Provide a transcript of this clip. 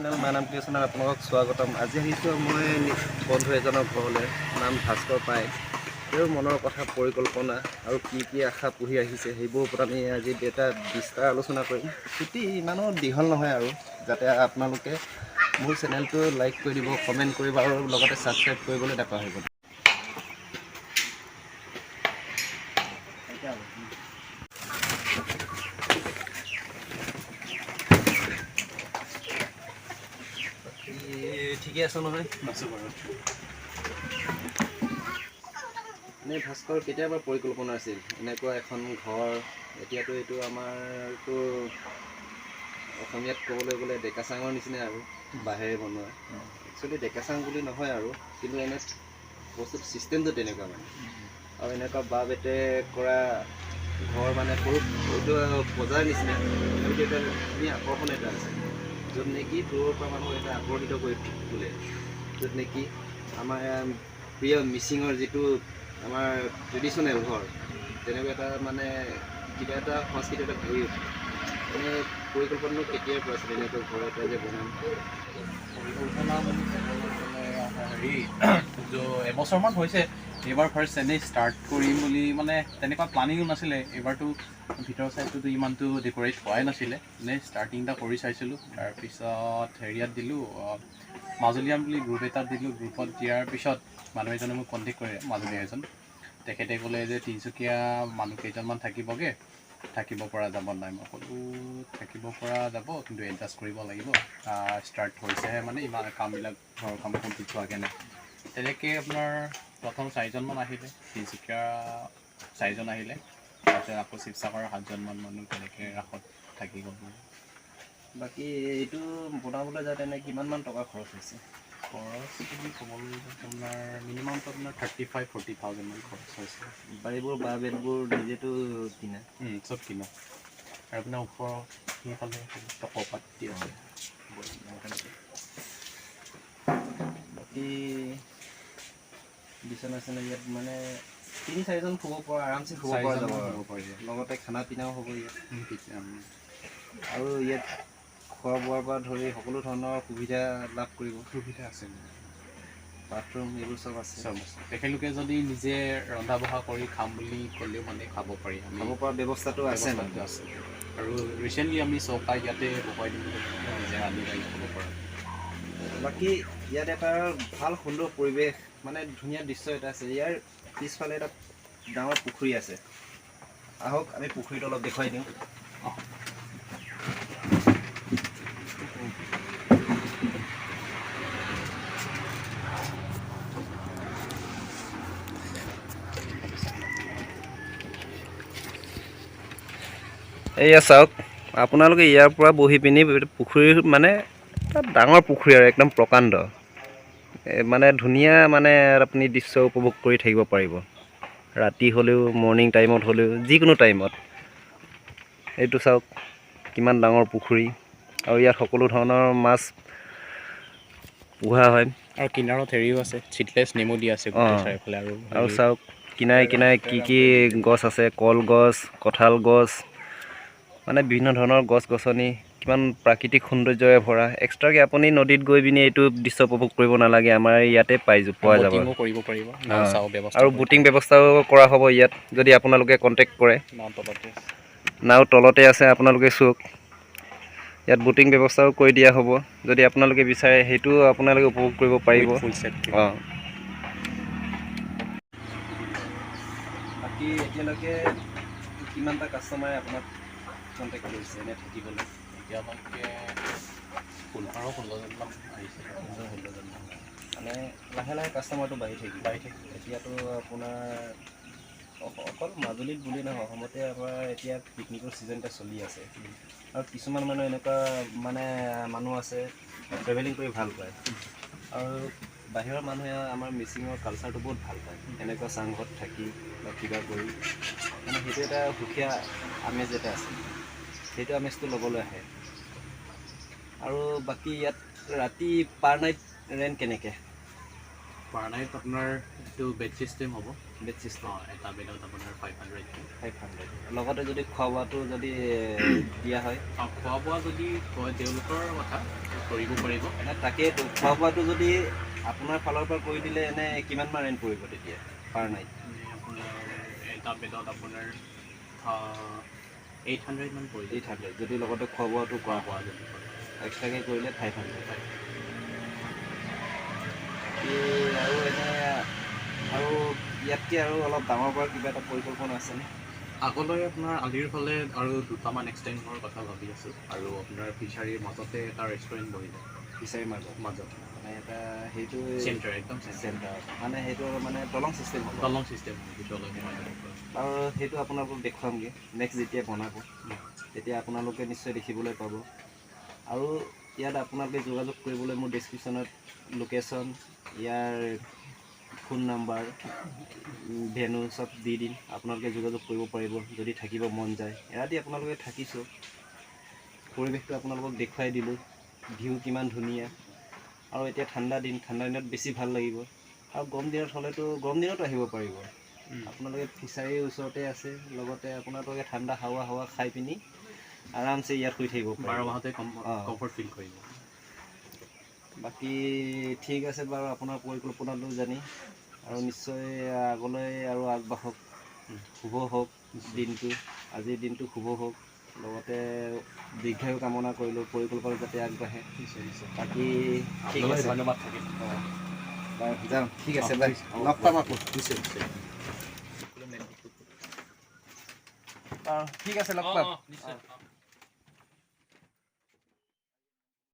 Channel মাই নাম ক্ৰিয়েশ্যনত আপোনালোকক স্বাগতম। আজি আহিছোঁ মই বন্ধু এজনৰ ঘৰলৈ, নাম ভাস্কৰ পাই। তেওঁৰ মনৰ কথা, পৰিকল্পনা আৰু কি কি আশা পুহি আহিছে, সেইবোৰৰ ওপৰত আমি আজি এটা বিস্তাৰ আলোচনা কৰিম। ছুটি ইমানো দীঘল নহয় আৰু যাতে আপোনালোকে মোৰ চেনেলটো লাইক কৰি দিব, কমেণ্ট কৰিব আৰু লগতে ছাবস্ক্ৰাইব কৰিবলৈ নাপাহৰিব। বাকী ঠিকে আছ নহয়? আছোঁ বাৰু। এনেই ভাস্কৰ, কেতিয়াৰ পৰা পৰিকল্পনা আছিল এনেকুৱা এখন ঘৰ? এতিয়াতো এইটো আমাৰতো অসমীয়াত ক'বলৈ গ'লে ডেকাচাঙৰ নিচিনা আৰু বাঁহেৰে বনোৱা। একচুৱেলি ডেকাচাং বুলি নহয় আৰু, কিন্তু এনে বস্তুটো ছিষ্টেমটো তেনেকুৱা মানে। আৰু এনেকুৱা বাঁহ বেতেৰে কৰা ঘৰ মানে সৰু এইটো বজাৰ নিচিনা, আৰু এটা ধুনীয়া আকৰ্ষণ এটা আছে, য'ত নেকি দূৰৰ পৰা মানুহ এটা আকৰ্ষিত কৰি তোলে, য'ত নেকি আমাৰ প্ৰিয় মিচিঙৰ যিটো আমাৰ ট্ৰেডিশ্যনেল ঘৰ, তেনেকুৱা এটা মানে কিবা এটা সংস্কৃতি এটা ভাহি উঠে। এনে পৰিকল্পনাটো কেতিয়াৰ পৰা আছিল এনেকুৱা ঘৰ এটা যে বনাম? পৰিকল্পনা বুলি ক'বলৈ গ'লে হেৰি এবছৰমান হৈছে। এইবাৰ ফাৰ্ষ্ট এনেই ষ্টাৰ্ট কৰিম বুলি, মানে তেনেকুৱা প্লানিঙো নাছিলে। এইবাৰতো ভিতৰৰ চাইডটোতো ইমানটো ডেক'ৰেট হোৱাই নাছিলে, এনেই ষ্টাৰ্টিং এটা কৰি চাইছিলোঁ। তাৰপিছত হেৰিয়াত দিলোঁ, মাজুলীয়ান বুলি গ্ৰুপ এটাত দিলোঁ। গ্ৰুপত দিয়াৰ পিছত মানুহ এজনে মোক কণ্টেক্ট কৰিলে, মাজুলী এজন। তেখেতে ক'লে যে তিনিচুকীয়া মানুহ কেইজনমান থাকিবগৈ, থাকিব পৰা যাব নাই? মই ক'লোঁ থাকিব পৰা যাব, কিন্তু এডজাষ্ট কৰিব লাগিব, ষ্টাৰ্ট হৈছেহে, মানে ইমান কামবিলাক ঘৰৰ কাম কমপ্লিট হোৱাগৈ নাই। তেনেকৈ আপোনাৰ প্ৰথম চাৰিজনমান আহিলে, তিনিচুকীয়া চাৰিজন আহিলে, তাৰপিছত আকৌ শিৱসাগৰৰ সাতজনমান মানুহ তেনেকৈ ৰাসত থাকি গ'ল মানে। বাকী এইটো বনাবলৈ যাওঁতে এনে কিমানমান টকা খৰচ হৈছে? খৰচ বুলি ক'বলৈ যাওঁতে আপোনাৰ মিনিমামটো আপোনাৰ 35-40 থাউজেণ্ডমান খৰচ হৈছে। বাৰীবোৰ বাঁহ বেতবোৰ নিজেতো কিনা? চব কিনা। আৰু আপোনাৰ ওপৰৰ সেইফালে টকৌপাত দি আছে। বাকী বিচনা চিচনা ইয়াত মানে তিনি চাৰিজন শুব পৰা, আৰামছে শুব পৰা যাব চাৰিজনমান আৰু। হ'ব পাৰিব। লগতে খানা পিনাও হ'ব ইয়াত। আৰু আৰু ইয়াত খোৱা বোৱাৰ পৰা ধৰি সকলো ধৰণৰ সুবিধা লাভ কৰিব। সুবিধা আছে। বাথৰুম এইবোৰ চব আছে? চব আছে। তেখেতলোকে যদি নিজে ৰন্ধা বঢ়া কৰি খাম বুলি ক'লেও মানে খাব পাৰি আমি। খাব পৰা ব্যৱস্থাটো আছে মানে? ব্যৱস্থাটো আছে। আৰু ৰিচেণ্টলি আমি চৌকা ইয়াতে বহুৱাই দিম বুলি ভাবিছোঁ, নিজে ৰান্ধি বাঢ়ি খাব পৰা। বাকী ইয়াত এটা ভাল সুন্দৰ পৰিৱেশ, মানে ধুনীয়া দৃশ্য এটা আছে। ইয়াৰ পিছফালে এটা ডাঙৰ পুখুৰী আছে। আহক, আমি পুখুৰীটো অলপ দেখুৱাই দিওঁ। এয়া চাওক আপোনালোকে, ইয়াৰ পৰা বহি পিনি পুখুৰীৰ, মানে এটা ডাঙৰ পুখুৰী আৰু একদম প্ৰকাণ্ড, মানে ধুনীয়া, মানে আপুনি দৃশ্য উপভোগ কৰি থাকিব পাৰিব, ৰাতি হ'লেও, মৰ্ণিং টাইমত হ'লেও, যিকোনো টাইমত। এইটো চাওক কিমান ডাঙৰ পুখুৰী আৰু ইয়াত সকলো ধৰণৰ মাছ পোহা হয়। আৰু কিনাৰত হেৰিও আছে, চিটলেছ নেমু দি আছে গোটেই চাৰিওফালে আৰু আৰু চাওক কিনাৰে কিনাৰে কি কি গছ আছে, কলগছ, কঁঠাল গছ, মানে বিভিন্ন ধৰণৰ গছ গছনি, কিমান প্ৰাকৃতিক সৌন্দৰ্যৰে ভৰা। এক্সট্ৰাকৈ আপুনি নদীত গৈ পিনি এইটো দৃশ্য উপভোগ কৰিব নালাগে, আমাৰ ইয়াতে পোৱা যাব। বটিঙো কৰিব পাৰিব, নাও চাও ব্যৱস্থা আৰু কৰি বুটিং ব্যৱস্থাও কৰা হ'ব ইয়াত, যদি আপোনালোকে কণ্টেক্ট কৰে। নাও তলতে। নাও তলতে আছে, আপোনালোকে চাওক। ইয়াত বুটিং ব্যৱস্থাও কৰি দিয়া হ'ব, যদি আপোনালোকে বিচাৰে সেইটোও আপোনালোকে উপভোগ কৰিব পাৰিব। ফুল চেফটি। অঁ, বাকী এতিয়ালৈকে কিমানটা কাষ্টমাৰে আপোনাক কণ্টেক্ট কৰিছে এনে থাকিবলৈ? এতিয়ালৈকে 15-16জনমান আহিছে। 15-16জনমান, মানে লাহে লাহে কাষ্টমাৰটো বাঢ়ি থাকিব। বাঢ়ি থাকিব। এতিয়াতো আপোনাৰ অকল মাজুলীত বুলি নহয়, অসমতে আমাৰ এতিয়া পিকনিকৰ ছিজন এটা চলি আছে। আৰু কিছুমান মানুহ এনেকুৱা মানে মানুহ আছে, ট্ৰেভেলিং কৰি ভাল পায়, আৰু বাহিৰৰ মানুহে আমাৰ মিচিঙৰ কালচাৰটো বহুত ভাল পায়। এনেকুৱা চাংঘৰত থাকি বা কিবা কৰি, মানে সেইটো এটা সুকীয়া আমেজ এটা আছে, সেইটো আমেজটো ল'বলৈ আহে। আৰু বাকী ইয়াত ৰাতি পাৰ নাইট ৰেণ্ট কেনেকৈ? পাৰ নাইট আপোনাৰ এইটো বেড চিষ্টেম হ'ব। Bed system. অঁ, এটা বেডত আপোনাৰ 500। 500। লগতে যদি খোৱা বোৱাটো যদি দিয়া হয়? অঁ, খোৱা বোৱা যদি কয় তেওঁলোকৰ কথা, কৰিব পাৰিব। এনে তাকেইতো, খোৱা বোৱাটো যদি আপোনাৰ ফালৰ পৰা কৰি দিলে এনে কিমানমান ৰেণ্ট পৰিব তেতিয়া পাৰ নাইট? মানে আপোনাৰ এটা বেডত আপোনাৰ 800 মান পৰি যাব। 800, যদি লগতে খোৱা বোৱাটো খোৱা কৰা বোৱা যদি কৰে। এক্সট্ৰাকৈ কৰিলে 500। আৰু এনে আৰু ইয়াতকৈ আৰু অলপ ডাঙৰ কৰাৰ কিবা এটা পৰিকল্পনা আছেনে? আগলৈ আপোনাৰ আলিৰ ফালে আৰু দুটামান এক্সটেণ্ড হোৱাৰ কথা ভাবি আছোঁ আৰু আপোনাৰ ফিচাৰীৰ মাজতে এটা ৰেষ্টুৰেণ্ট বহিব। ফিচাৰীৰ মাজত? মাজত। মানে এটা সেইটো চেণ্টাৰ, একদম চেণ্টাৰ। চেণ্টাৰ, মানে সেইটো মানে দলং চিষ্টেম হ'ব। দলং চিষ্টেম হ'ব, ভিতৰলৈ সোমাই যাব পৰা। আৰু সেইটো আপোনালোকক দেখুৱামগৈ নেক্সট যেতিয়া বনাব, তেতিয়া আপোনালোকে নিশ্চয় দেখিবলৈ পাব। আৰু ইয়াত আপোনালোকে যোগাযোগ কৰিবলৈ মোৰ ডিছক্ৰিপশ্যনত লোকেশ্যন, ইয়াৰ ফোন নাম্বাৰ, ভেনু চব দি দিম। আপোনালোকে যোগাযোগ কৰিব পাৰিব যদি থাকিব মন যায়। এৰাতি আপোনালোকে থাকিছোঁ, পৰিৱেশটো আপোনালোকক দেখুৱাই দিলোঁ, ভিউ কিমান ধুনীয়া। আৰু এতিয়া ঠাণ্ডা দিন, ঠাণ্ডা দিনত বেছি ভাল লাগিব। আৰু গৰম দিনত হ'লেতো গৰম দিনতো আহিব পাৰিব আপোনালোকে। ফিচাৰীৰ ওচৰতে আছে, লগতে আপোনালোকে ঠাণ্ডা হাৱা হাৱা খাই পিনি আৰামছে ইয়াত শুই থাকিব 12 পাৰিব। মাহতে অঁ। কমফৰ্ট ফিল কৰিব। বাকী ঠিক আছে বাৰু, আপোনাৰ পৰিকল্পনাটো জানি আৰু নিশ্চয় আগলৈ আৰু আগবাঢ়ক, শুভ হওক দিনটো, আজিৰ দিনটো শুভ হওক। লগতে দীৰ্ঘায়ু কামনা কৰিলোঁ, পৰিকল্পনা যাতে আগবাঢ়ে। নিশ্চয় নিশ্চয় বাকী ঠিক আপোনালৈ আছে। ধন্যবাদ থাকিল। অঁ, বাৰু যাওঁ, ঠিক আছে, অঁ, বাই। ঠিক আছে। লগ পাম আকৌ। নিশ্চয় নিশ্চয়। বাৰু ঠিক আছে, লগ পাম। নিশ্চয়।